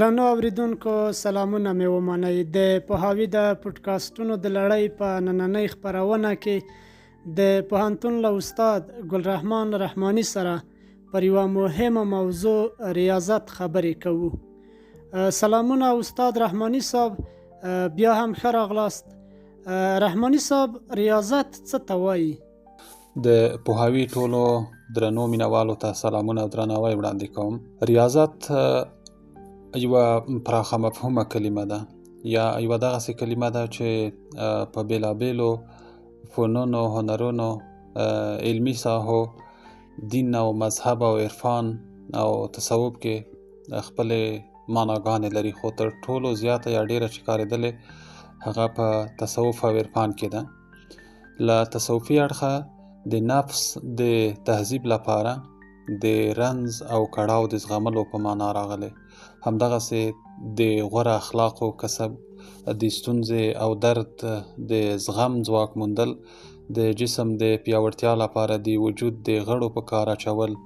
درنو اوریدونکو سلامونه مې ومنئ. د پوهاوي د پودکاسټونو د لړۍ په نننۍ خپرونه کې د پوهنتون له استاد ګل رحمان رحماني سره پر یوه مهمه موضوع ریاضت خبرې کوو. سلامونه استاد رحماني صاحب، بیا هم ښه راغلاست. رحماني صاحب، ریاضت څه ته وایي؟ د پوهاوي ټولو درنو مینوالو ته سلامونه او درناوی وړاندې کوم. ریاضت یوه پراخه مفهومه کلمه ده، یا یوه دغسې کلمه ده چې په بېلابېلو فنونو، هنرونو، علمي ساحو، دین او مذهب او عرفان او تصوف کې خپلې معناګانې لري، خو تر ټولو زیاته یا ډېره چې کارېدلې هغه په تصوف او عرفان کې ده. له تصوفي اړخه د نفس د تهذیب لپاره د رنځ او کړاو د زغملو په معنا راغلی، همدغسې د غوره اخلاقو کسب، د ستونزې او درد د زغم ځواک موندل، د جسم د پیاوړتیا لپاره د وجود د غړو په کار اچول،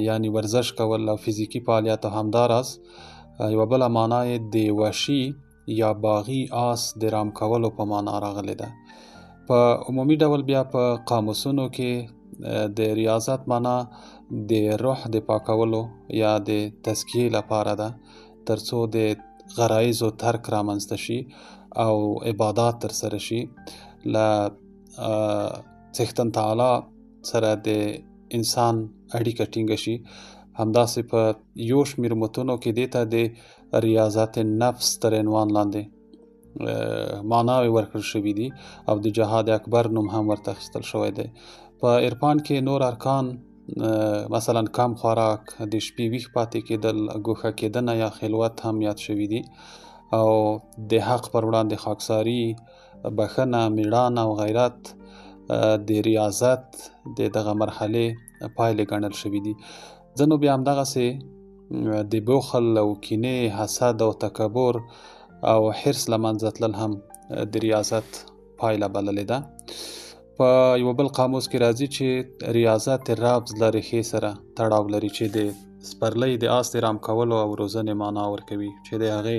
یعنی ورزش کول او فزیکي فعالیت، او همداراز یوه بله معنا یې د وحشي یا باغي آس د رام کولو په معنا راغلې ده. په عمومي ډول بیا په قاموسونو کې د ریاضت معنا د روح د پاکولو یا د تزکیې لپاره ده، ترڅو د غرایزو ترک رامنځته شي او عبادات ترسره شي، له څښتن تعالی سره د انسان اړیکه ټینګه شي. همداسې په یو شمېر متونو کې دې ته د ریاضت نفس تر عنوان لاندې معناوې ورکړل شوې دي او د جهاد اکبر نوم هم ورته اخیستل شوی دی. په عرفان کې نور ارکان مثلا کم خوراک، د شپې ویښ پاتې کېدل، ګوښه کېدنه یا خلوت هم یاد شوي دي، او د حق پر وړاندې خاکساري، بښنه، میړانه او غیرت د ریاضت د دغه مرحلې پایلې ګڼل شوي دي. ځینو بیا همدغسې د بخل او کینې، حسد او تکبر او حرص له منځه تلل هم د ریاضت پایله بللې ده. په یوه بل قاموس کې راځي چې ریاضت ربز له ریښې سره تړاو لري، چې د سپرلۍ د آس د رام کولو او روزنې معنا ورکوي، چې د هغې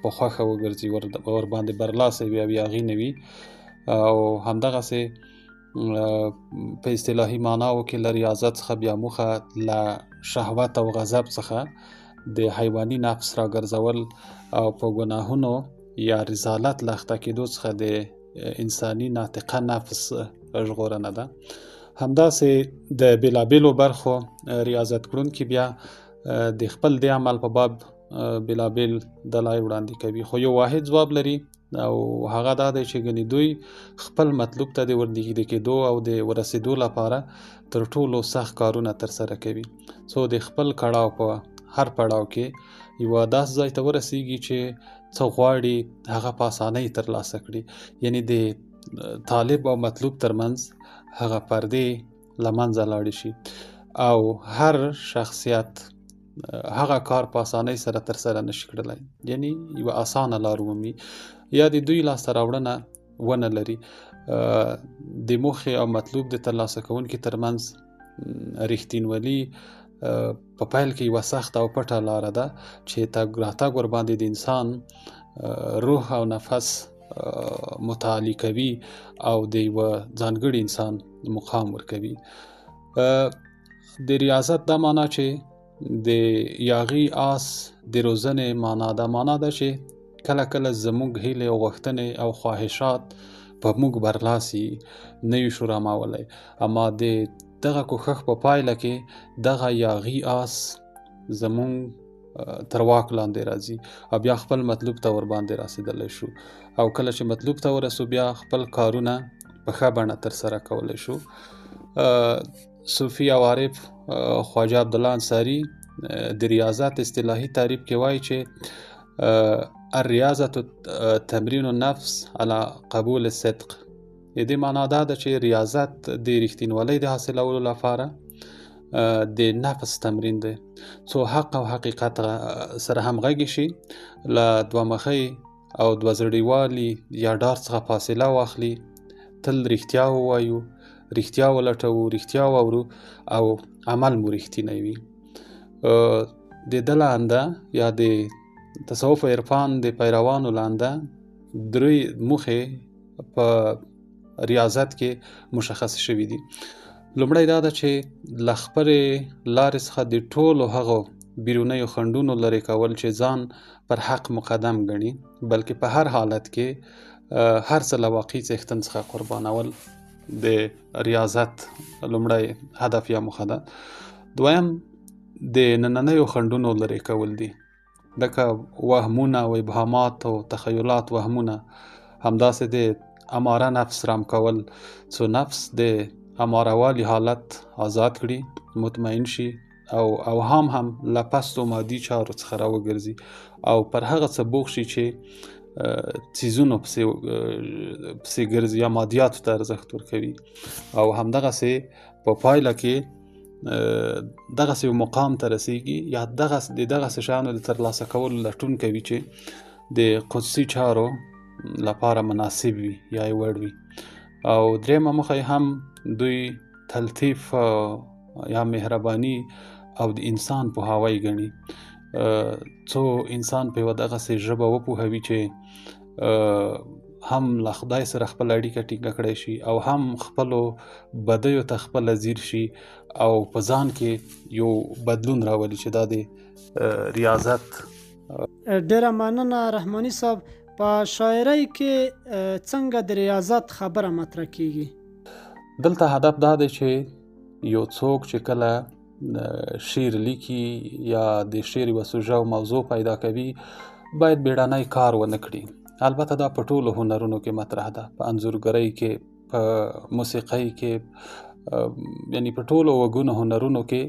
په خوښه وګرځي، ورباندې برلاسی وي او یاغي نه وي. او همدغسې په اصطلاحي معناو کې له ریاضت څخه بیا موخه له شهوت او غضب څخه د حیواني نفس راګرځول او په ګناهونو یا رذالت له اخته کېدو څخه د انساني ناطقه نفس ژغورنه ده. همداسې د بېلابېلو برخو ریاضت کړونکي بیا د خپل دې عمل په باب بېلابېل دلایل وړاندې کوي، خو یو واحد ځواب لري او هغه دا دی چې ګنې دوی خپل مطلوب ته د ورنږدې کېدو او د ورسېدو لپاره تر ټولو سخت کارونه ترسره کوي، څو د خپل کړاو په هر پړاو کې یوه داسې ځای ته ورسیږي چې څه غواړي هغه په اسانۍ ترلاسه کړي، یعنی د طالب او مطلوب ترمنځ هغه پردې له منځه لاړې شي او هر شخصیت هغه کار په اسانۍ سره ترسره نشي کړلی، یعنی یوه اسانه لار ومومي یا د دوی لاسته راوړنه ونه لري. د موخې او مطلوب د ترلاسه کوونکي ترمنځ رښتینولي په پیل کې یوه سخته او پټه لاره ده چې تګ راتګ ورباندې د انسان روح او نفس متعالي کوي او د یوه ځانګړي انسان مقام ورکوي. د ریاضت دا معنا چې د یاغي آس د روزنې معنا ده، معنا ده چې کله کله زموږ هیلې او غوښتنې او خواهشات په موږ برلاسي نه یو شو راماولی، اما د دغه کوښښ په پایله کې دغه یاغي آس زموږ تر واک لاندې راځي او بیا خپل مطلوب ته ورباندې رسېدلی شو، او کله چې مطلوب ته ورسو بیا خپل کارونه په ښه بڼه ترسره کولی شو. صوفي او عارف خواجه عبدالله انصاري د ریاضت اصطلاحي تعریف کې وایي چې الریاضة تمرین النفس على قبول الصدق. د دې معنا دا ده چې ریاضت د رښتینولۍ د حاصلولو لپاره د نفس تمرین دی، څو حق او حقیقت سره همغږي شي، له دوه مخۍ او دوه زړیوالي یا ډار څخه فاصله واخلي، تل رښتیا ووایو، رښتیا ولټوو، رښتیا واورو او عمل مو رښتینی وي. د ده له انده یا د تصوف عرفان د پیروانو له انده درې موخې په ریاضت کې مشخص شوې دي. لومړی دا ده چې له خپلې لارې څخه د ټولو هغو بیرونیو خنډونو لرې کول چې ځان پر حق مقدم ګڼي، بلکې په هر حالت کې هر څه له واقعي څښتن څخه قربانول د ریاضت لومړی هدف یا موخه ده. دویم د نننیو خنډونو لرې کول دي، لکه وهمونه او ابهامات او تخیلات وهمونه، همداسې د اماره نفس رام کول، څو نفس د اماره والي حالت آزاد کړي، مطمئن شي او اوهام هم له پستو مادي چارو څخه راوګرځي او پر هغه څه بوخت شي چې څیزونو پسې ګرځي یا مادیاتو ته ارزښت ورکوي، او همدغسې په پایله کې دغسې یو مقام ته رسیږي یا د دغسې شیانو د ترلاسه کولو لټون کوي چې د قدسي چارو لپاره مناسب وي یا یې وړ وي. او درېیمه موخه یې هم دوی تلطیف یا مهرباني او د انسان پوهاوی ګڼي، څو انسان په یوه دغسې ژبه وپوهوي چې هم له خدای سره خپله اړیکه ټینګه کړی شي او هم خپلو بدیو ته خپله ځیر شي او په ځان کې یو بدلون راولي چې دا د ریاضت. ډېره مننه رحماني صاحب. په شاعرۍ کې څنګه د ریاضت خبره مطرح کیږي؟ دلته هدف دا دی چې یو څوک چې کله شعر لیکي یا د شعر یوه سوژه او موضوع پیدا کوي، باید بیړنی کار ونه کړي. البته دا په ټولو هنرونو کې مطرح ده، په انځورګرۍ کې، په موسیقۍ کې، یعنی په ټولو وګونو هنرونو کې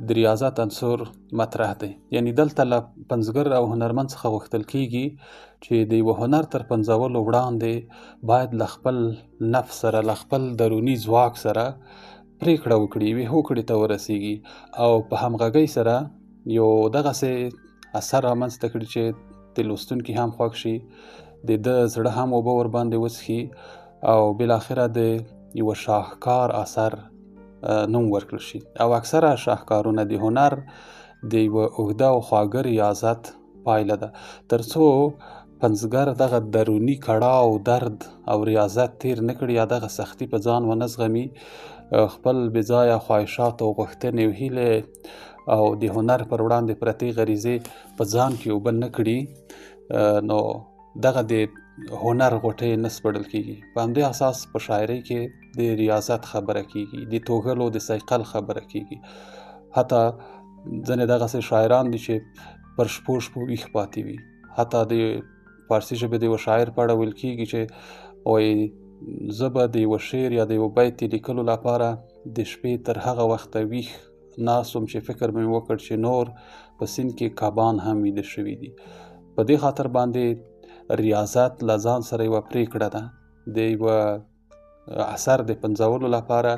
د ریاضت عنصر مطرح دی. یعنی دلته له پنځګر او هنرمند څخه غوښتل کیږي چې د یوه هنر تر پنځولو وړاندې باید له خپل نفس سره، له خپل دروني ځواک سره پرېکړه وکړي، یوې هوکړې ته ورسیږي او په همغږۍ سره یو دغسې اثر رامنځته کړي چې د لوستونکي هم خوښ شي، د ده زړه هم اوبه ورباندې وڅښي او بالاخره د یوه شاهکار اثر نوم ورکړل شي. او اکثره شاهکارونه د هنر د یوه اوږده او خواږه ریاضت پایله ده، ترڅو پنځګر دغه دروني کړاو، درد او ریاضت تیر نه کړي یا دغه سختي په ځان ونه زغمي، خپل بې ځایه خواهشات او غوښتنې او هیلې او د هنر پر وړاندې پرتې غریزې په ځان کې اوبه نه کړي، نو دغه د هنر غوټۍ نه سپړل کیږي. په همدې اساس په شاعرۍ کې د ریاضت خبره کیږي، د توږلو د صیقل خبره کیږي. حتی ځینې دغسې شاعران دي چې پر شپو شپو ویښ پاتې وي. حتی د فارسي ژبې د یوه شاعر په اړه ویل کیږي چې وایي زه به د یوه شعر یا د یوه بیت د لیکلو لپاره د شپې تر هغه وخته ویښ ناست وم چې فکر مې وکړ چې نور په سیند کې کبان هم ویده شوي دي. په دې خاطر باندې ریاضت له ځان سره یوه پرېکړه ده، د یوه اثر د پنځولو لپاره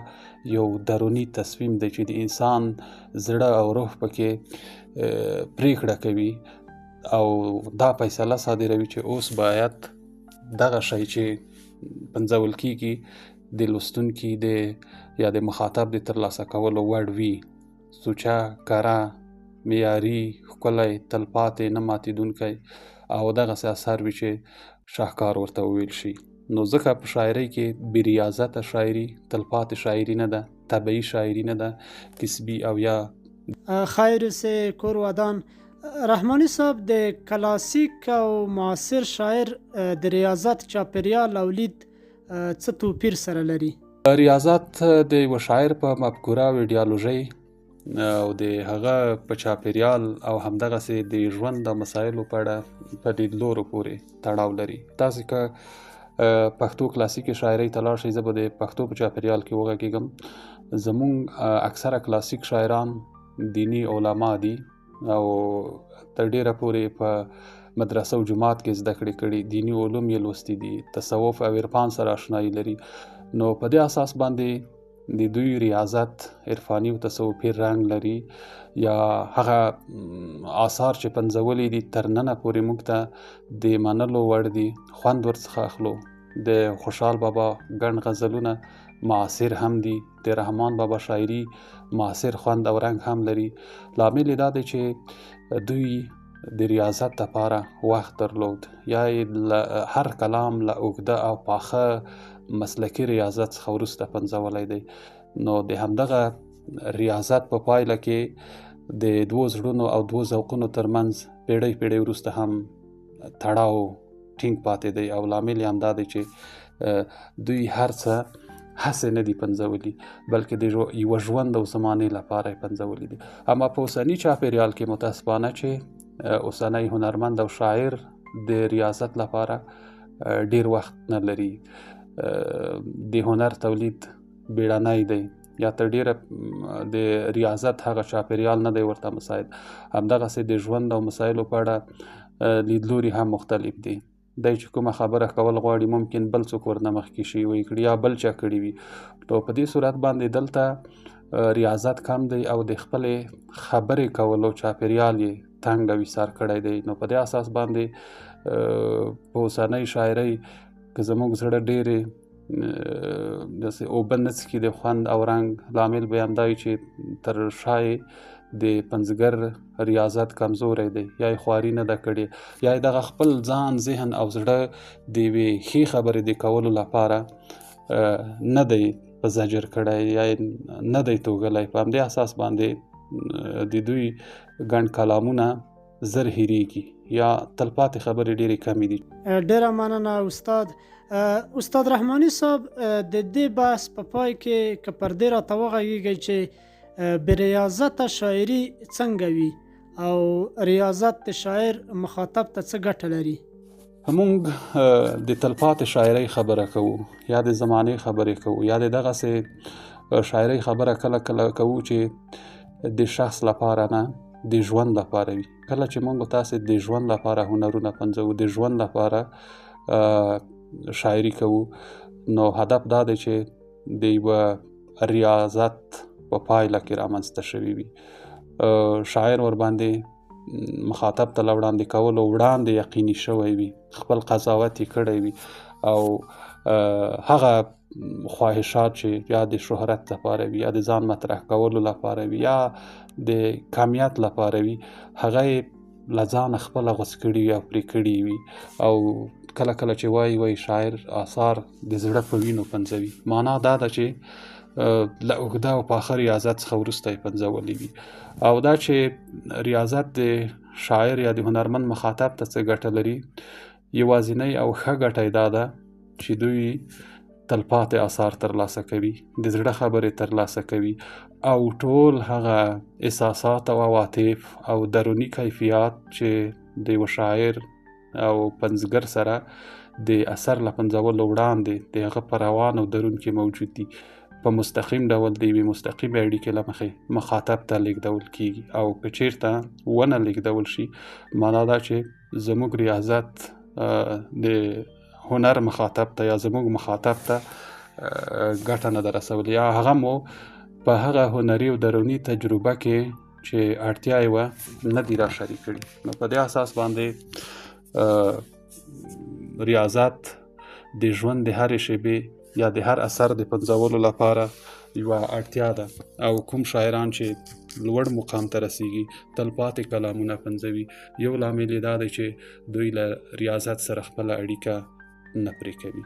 یو دروني تصمیم دی چې د انسان زړه او روح پکې پرېکړه کوي او دا فیصله صادروي چې اوس باید دغه شی چې پنځول کیږي د لوستونکي د یا د مخاطب د ترلاسه کولو وړ وي، سوچه، کره، معیاري، ښکلی، تلپاتې، نه ماتېدونکی او دغسې اثر وي چې شاهکار ورته وویل شي. نو ځکه په شاعرۍ کې بې ریاضته شاعري تلپاتې شاعري نه ده، طبیعي شاعري نه ده، کسبي او یا خیر اوسې کور ودان. رحماني صاحب د کلاسیک او معاصر شاعر د ریاضت چاپېریال او لید څه توپیر سره لري؟ ریاضت د یوه شاعر په مفکوره او ایډیالوژۍ او د هغه په چاپېریال او همدغسې د ژوند د مسایلو په اړه په لیدلورو پورې تړاو لري. تاسې که پښتو کلاسیکې شاعرۍ ته لاړ شئ، زه به د پښتو په چاپېریال کې وغږېږم. زموږ اکثره کلاسیک شاعران دیني علما دي او تر ډېره پورې په مدرسه او جومات کې زده کړې کړي، دیني علوم یې لوستي دي، تصوف او عرفان سره آشنایي لري. نو په دې اساس باندې د دوی ریاضت عرفاني او تصوفي رنګ لري، یا هغه آثار چې پنځولي دي تر ننه پورې موږ ته د منلو وړ دي، خوند ورڅخه اخلو. د خوشحال بابا ګڼ غزلونه معاصر هم دي. د رحمان بابا شاعري معاصر خوند او رنګ هم لري. لامل یې دا دی چې دوی د ریاضت لپاره وخت درلود، یا یې له هر کلام له اوږده او پاخه مسلکي ریاضت څخه وروسته پنځولی دی. نو د همدغه ریاضت په پایله کې د دوو زړونو او دوو ذوقونو ترمنځ پیړۍ پیړۍ وروسته هم تړاو ټینګ پاتې دی، او لامل یې هم دا دی چې دوی هر څه هسې نه دي پنځولي، بلکې د یوه ژوند او زمانې لپاره یې پنځولي دي. اما په اوسني چاپیریال کې متاسفانه چې اوسنی هنرمند او شاعر د ریاضت لپاره ډیر وخت نه لري. د هنر تولید بیړنی دی، یا تر ډیره د ریاضت هغه چاپیریال نه دی ورته مساعد. همدغسې د ژوند او مسایلو په اړه لیدلوري هم مختلف دي. دی چې کومه خبره کول غواړي ممکن بل څوک ورنه مخکې شي ویې کړي یا بل چا کړي وي. نو په دې صورت باندې دلته ریاضت کم دی او د خپلې خبرې کولو چاپیریال یې تنګ او ایسار کړی دی. نو په دې اساس باندې په اوسنۍ شاعرۍ که زموږ زړه ډېرې داسې اوبه نه څښي د خوند او رنګ، لامل به یې همدا وي چې تر شا یې د پنځګر ریاضت کمزوری دی، یا یې خواري نه ده کړې، یا یې دغه خپل ځان، ذهن او زړه د یوې ښې خبرې د کولو لپاره نه دی په زجر کړی، یا یې نه دی توږلی. په همدې اساس باندې د دوی ګڼ کلامونه زر هیریږي یا تلپاتې خبرې ډېرې کمې دي. ډېره مننه استاد. استاد رحماني صاحب، د دې بحث په پای کې که پر دې راته وغږیږئ چې بې ریاضته شاعري څنګه وي او ریاضت د شاعر مخاطب ته څه ګټه لري؟ موږ د تلپاتې شاعرۍ خبره کوو، یا د زمانې خبرې کوو، یا د دغسې شاعرۍ خبره کله کله کوو چې د شخص لپاره نه، د ژوند لپاره وي. کله چې موږ تاسې د ژوند لپاره هنرونه پنځوو، د ژوند لپاره شاعري کوو، نو هدف دا دی چې د یوه ریاضت په پایله کې رامنځته شوي وي. شاعر ورباندې مخاطب ته له وړاندې کولو وړاندې یقیني شوی وي، خپل قضاوت یې کړی وي، او هغه خواهشات چې یا د شهرت لپاره وي، یا د ځان مطرح کولو لپاره وي، یا د کمیت لپاره وي، هغه یې له ځانه خپله غوڅ کړي وي او پرې کړي وي. او کله کله چې وایي شاعر آثار د زړه په وینو پنځوي، معنا دا ده چې له اوږده او پاخه ریاضت څخه وروسته یې پنځولي وي. او دا چې ریاضت د شاعر یا د هنرمند مخاطب ته څه ګټه لري، یوازینۍ او ښه ګټه یې دا ده چې دوی تلپاتې آثار ترلاسه کوي، د زړه خبرې ترلاسه کوي، او ټول هغه احساسات او عواطف او دروني کیفیات چې د یوه شاعر او پنځګر سره د اثر له پنځولو وړاندې د هغه په روان او درون کې موجود دي، په مستقیم ډول د یوې مستقیمې اړیکې له مخې مخاطب ته لیږدول کیږي. او که چیرته ونه لیږدول شي، معنا دا چې زموږ ریاضت د هنر مخاطب ته یا زموږ مخاطب ته ګټه نه ده رسولې، یا هغه مو په هغه هنري او دروني تجربه کې چې اړتیا یې وه نه دي را شریک کړي. نو په دې اساس باندې ریاضت د ژوند د هرې شیبې یا د هر اثر د پنځولو لپاره یوه اړتیا ده. او کوم شاعران چې لوړ مقام ته رسیږي، تلپاتې کلامونه پنځوي، یو لامل یې دا دی چې دوی له ریاضت سره خپله اړیکه نه پرې کوي.